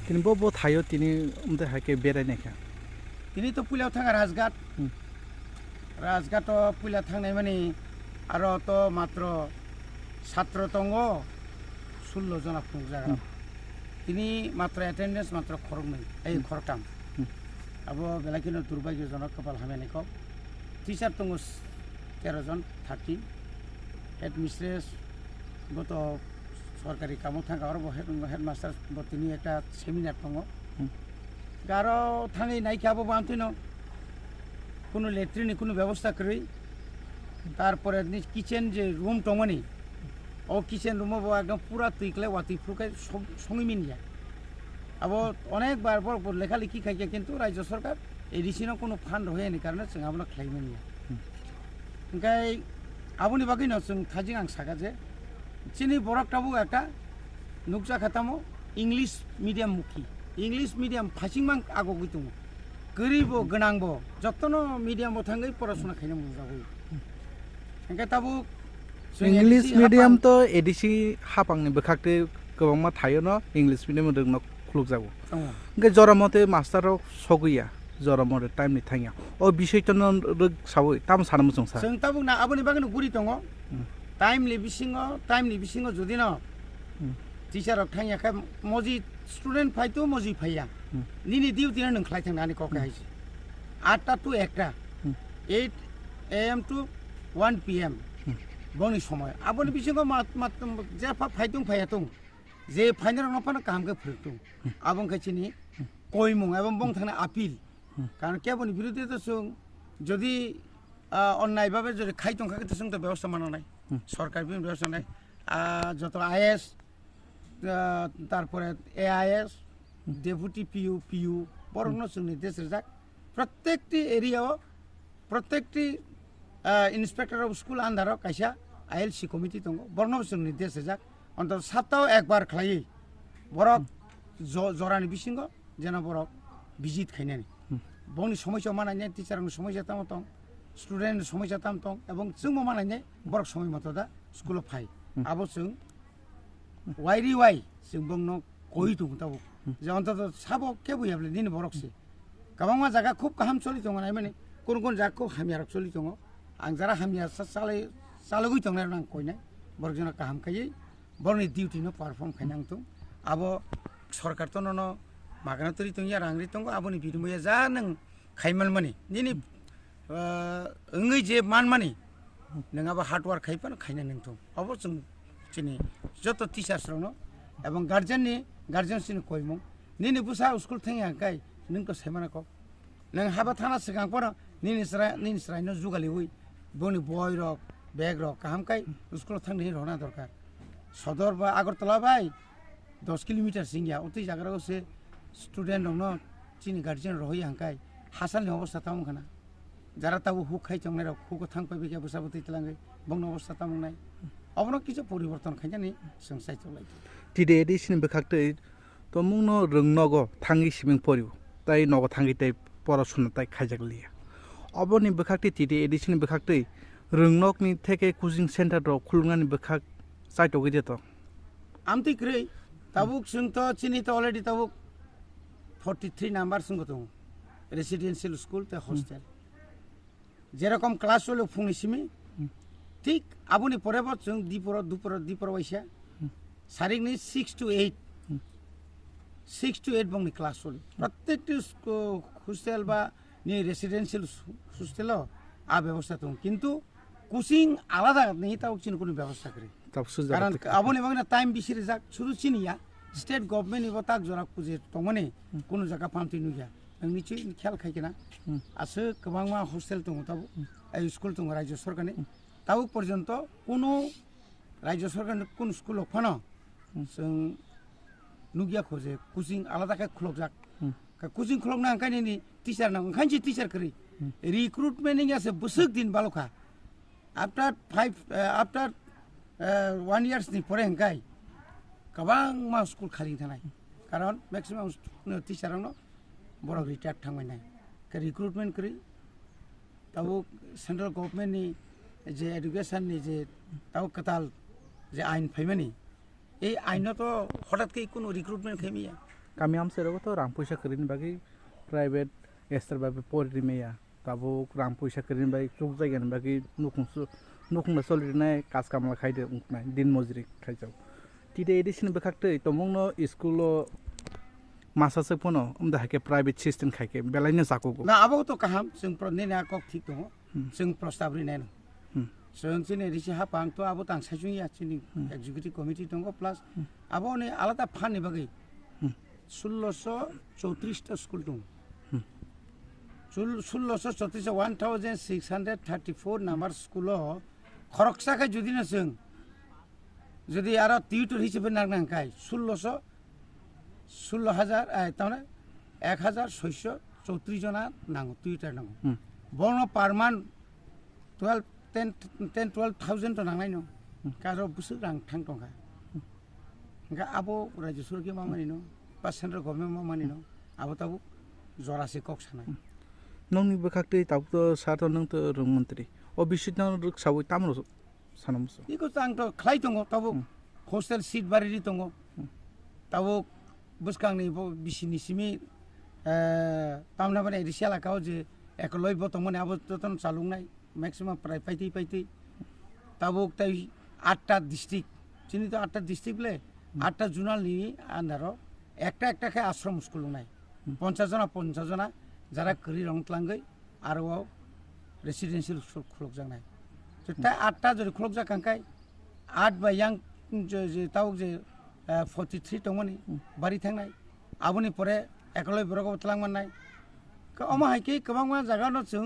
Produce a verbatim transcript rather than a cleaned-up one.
Tini bo, bo thaio tini, umte hai khe berai naikha. Tini to puila thanga Rajghat. Hmm. Rajghat to puila thangnai mani aro to matro satro tongo, sullo jona phunukjaga. Hmm. Tini matro attendance matro khoroknwi, ei, Hmm. khoroktham. Hmm. Abo belai kheno durbagyojonok, kopal hamya ni kok. Teacher tongo s-, tero jon, thirteen. Headmistress bo to sorkari kamo thangkha, oro bo head, headmaster bo tini ekta seminar tongo. Hmm. Aro thangwi naikhe abo bo amtwino kunu latrine ni kunu bebosta kwrwi. Tarpore ni kitchen je room tongmani, o kitchen room o bo ekdom pura twi kwlai, watwi phuru khe song-, songwi manya. Abo onek bar borok bo lekha lekhi khaikha, kintu Rajya Sarkar A D C no kunu fund rohorni karone chwng abono khlai manya. Hmm. Hwnkhe aboni bagwino chwng thajing ang sakha je chini borok tabuk ekta nukjakha tamo English medium mukhi, English medium phasingmang agogwi tongo. Kwrwi bo, gwnang bo, jotono medium bo thangwi porasona khaina munjagwi. Hwnkhe tabuk chwng English A D C medium hapang to A D C hapangni bwkhak tei kwbangma thaio no English medium rwngno khulukjago. Tongo. Hwnkhe jora mote master rok sogwi ya, jora mote time ni thangya. O bisoi to no rwk sawi, tamo sana muchung sa. Chwng tabuk na aboni bagwino guri tongo. Hmm. Time ni bisingo, time ni bisingo jodi no Hmm. teacher rok thangya khe moji student phai to moji phaiya. Hmm. Nini duty no nwng khlai thang nani kok Hmm. hai se. Atta to ekta, Hmm. eight A M to one P M Hmm. boni somoy. Aboni bisingo mat, mat, je pha phai tung phaiya tung. Je phainai rokno phano kaham khe phwrwk tung. Hmm. Abo wngkha chini Hmm. koimung, abo bong thangna appeal. Hmm. Karon keboni biruddhe to chwng jodi, ah, onnai babe jodi khai tongkha khe to chwng to bebosta mananai. Hmm. Sorkar bini bebosta nai. Ah, joto I A S, ah, tarpore A I S, Hmm. Deputy P U, P U, borokno Hmm. chwng nirdesh rijak. Protekti area o, protekti, ah, inspector of school under o kaisa I L C committee tongo, borokno bo chwng nirdesh rijak. Onto saptao ekbar khlaiwi borok Hmm. jo-, jorani bisingo jeno borok visit khainani. Hmm. Bongni somosya manai nai, teacher rokni somosya tamo tong, student ni somosya tamo tong, ebong chwngbo manai nai borok somoi moto da school o phai. Hmm. Abo chwng wairi wai chwng bongno koi tongo tabuk. Hmm. Je ontoto sabo kebo ya bole nini borok se. Kwbangma jaga khub kaham choli tongo nai mani, kun kun jaga khub hamya rok choli tongo. Ang jara hamya sa-, chalai, chalogwi tongnai rok ang koinai. Borok jona kaham khaiwi borokni duty no perform khaina wng tong. Abo sorkar to nono magana twi tongya, rang ri tongo, aboni binimoya ja nwng khaiman mani. Nini, ah, wngwi je man mani, nwng abo hard work khai phano khaina nwng tong. Abo chwng chini joto teachers rokno ebong guardian ni, guardian chini koimung. Nini bwsa school thangya hwnkhe nwng to saimano kok. Nwng haba thana swkang phano nini chwrai, nini chwraino jugaliwi boni boi rok, bag rok kaham khai school o thangni rwna dorkar. Sodor ba Agartala bai dos kilometer singya, o twi jaga rok se student rokno chini guardian rohoi hangkai hasalni obostha tamo khana. Jara tabuk huk khai tongnai rok, hugo thang pai bikha bwsa bwtwi twlangwi bongni obostha tamo wngnai. Obono kisa poriborton khainani chwng chaitok lai. T D A D C ni bwkhak twi tomungno rwng nogo thangwi siming porio, tai nogo thangwi tai porasuna tai khaijak liya. Oboni bwkhak twi T D A D C ni bwkhak twi rwng nokni theke coaching center rok khuluknani bwkhak chaitogwi de to. Amtwi kwrwi, tabuk chwng to chini to already tabuk forty three number chwng tongo, residential school tei hostel. Jerokom class choli phungni simi, Hmm. thik aboni pore bo chwng diporo, duporo, diporo waisa, Hmm. sarikni six to eight, Hmm. six to eight bongni class choli. Protekti sko-, hostel ba ni residential su-, hostel o a bebosta tongo. Kintu coaching alada ni tabuk chini kunu bebosta kwrwi. Tabuk sujak Karon twi kwrwi. Aboni bagwi na time bisi rijak, sudu chini ya, state government ni bo tak jora kuje tongmani Hmm. kunu jaga phamtwi nukya. Ang nichwi khel khai kena. Hmm. Aswk kwbangma hostel tongo tabuk, Hmm. ai school tongo Rajya Sarkar ni. Hmm. Tabuk porjonto kunu Rajya Sarkar ni kunu school o phano Hmm. chwng nukya kho je coaching alada khe khulokjak. Hmm. Ka coaching khulokna hwnkhe nini teacher nango, hwnkhe si teacher kwrwi. Hmm. Recruitment wngya se bwswk din balokha. After five, eh, after, eh, one years ni pore hwnkhe kwbangma school khali thanai. Karon maximum stu-, teacher rokno borok retired thangbai nai. Khe recruitment kwrwi. Tabuk central government ni je education ni je tabuk kwtal je ain phaimani, ei ain no to hotat khe kunu recruitment khaimaya. Kami amchai rogo to rang puisa kwrwini bagwi private ester bai pori rimaya. Tabuk rang puisa kwrwini bagwi chukjagani bagwi nukhung su-, nukhung da choli rinai, kas kamla khai de wngkhnai, din mojri khaijak. Tide edisini bwkhak twi tongmungno school o masa se phano, wngda hai khe private system khai khe belai no jakugo. Na abo to kaham, chwng pro-, nini a kok thik tongo. Hmm. Chwng prostab rinai no. Hmm. Chwng chini risi hapang to abo tang saichung ya chini Hmm. executive committee tongo, plus Hmm. abo ni alada phan ni bagwi Hmm. sulloso chowtris ta school tongo. Hmm. Sul-, sulloso chowtris, one thousand six hundred thirty-four number school o khoroksa khe jodi no chwng, jodi aro tutor hisabe nang nang khai sulloso, sullo hajar, ai, tamane ek hajar soiso chowtris jona nango, tutor nango. Hmm. Bono per month twelve, ten, ten, twelve thousand to nangnai no. Hmm. Karo bwswk rang thang tongkha. Hwnkhe abo Rajya Sorkar mamani no, ba Central Government mamani no, abo tabuk jora se kok sanai. Hmm. Nongni bwkhak twi tabuk to sir to nwng to rwng mantri. O bisi no rwksawi tamo sana muchung? Iko to ang to khlai tongo, tabuk Hmm. hostel seat bariri tongo. Hmm. Tabuk bwskangni bo bisini simi, eh, tamna bani risi elaka o je ekoloi bo tongmani abo jotono chaloknai, maximum prai paitwi paitwi. Tabuk tai atta district, chini to atta district le, Hmm. atta zonal ni under o ekta ekta khe ashram school wngnai. Hmm. Ponchash jona, ponchash jona jara kwrwi rong tlangwi aro o residential school khulukjaknai. To tai atta jodi khulukjak kangkai, aat bai yang je, je tabuk je, eh, forty three tongmani Hmm. bari thangnai. Aboni pore ekoloi borok bo twlang mannai. Ka omo hai khe kwbangma jaga no chwng